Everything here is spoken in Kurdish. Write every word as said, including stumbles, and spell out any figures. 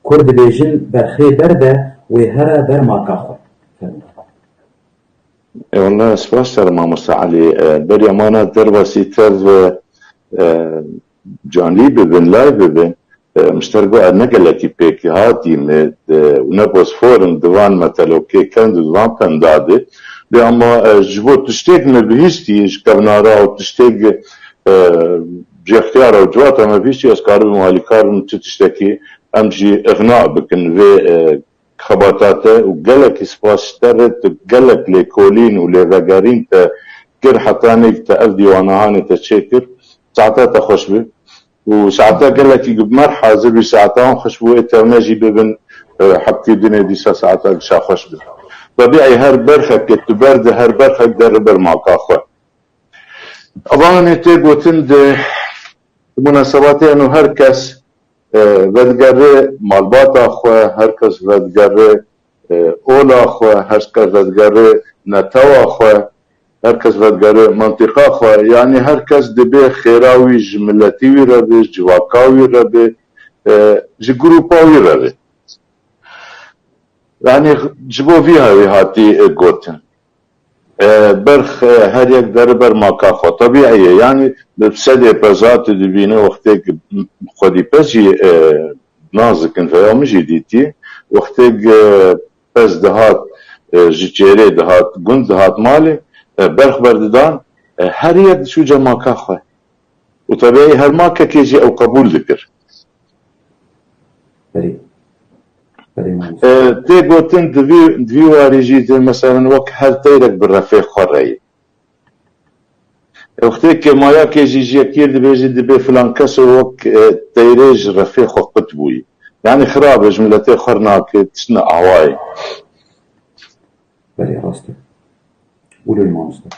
Kur dibêjin berxê berde wê here ber maka xwe. E, wele spas te re mamosta Elî. E, beriya mana derbasî tev, e, e, canlî bibin, live bibin. E, min ji te re got, e, ne gelekî pêk hatî me, e, û ne bosfor in di van metelokê kend û di van penda de. Bê ama, e, ji bo tiştêk me bihîstî, ji kevnara û tiştêk, e, cextiyara û civata me bihîstî, ez karibim alîkar bim, tu tiştekî em jî îxna bikin vê, e, xebata te û gelekî spas ji te re, tu gelek lêkolîn û lêvegerîn te kir, heta nêk te ev dîwanahanê te çêkir. Saeta te xweş be. Û saeta gelekî ku bi mer hazir bî, saeta wan xweş bû, ê tevne jî bibin, e, hebkê dinê dîsa saeta gişa xweş be. Tebîî her berxek ke tu berde, her berxek dere ber maka xwe. Evanê tê gotin di munasebatê eno her kes, e, vedigere malbata xwe, her kes vedigere, e, ola xwe, her kes vedigere netewa xwe, her kes vedigere mentiqa xwe. Yanî her kes dibê xêra wî ji miletî wî re be, ji civaka wî re be, e, ji grûpa wî re be. Yanî ji bo vî hewî hatî, e, gotin. E, berx, e, her yek dere ber maka xwe. Tebîî ye. Yanî bi sedê peza tu dibîne wextê ku xwedî pez jî, e, nazikin veya min jî dîtî. Wextê ku, e, pez dihat, e, ji çêrê dihat, gund dihat malê, e, berx berdidan, e, her yek diçû cemaka xwe. Û tebîî her makekê jî ew qebûl dikir. Belê. Belê mamosta. E, tê gotin di vî, di vî warî jî tê, meselen wek her teyrek bi refê xwe re ye. E, wextê ke mayakê jî ji yekî dibêjî dibê filan keso wek, e, teyrê ji refê xwe qut bûyî. Yanî xirab e, ji miletê xwe nake, tiştine awayê. Belê, rast e. Wilo ye mamosta.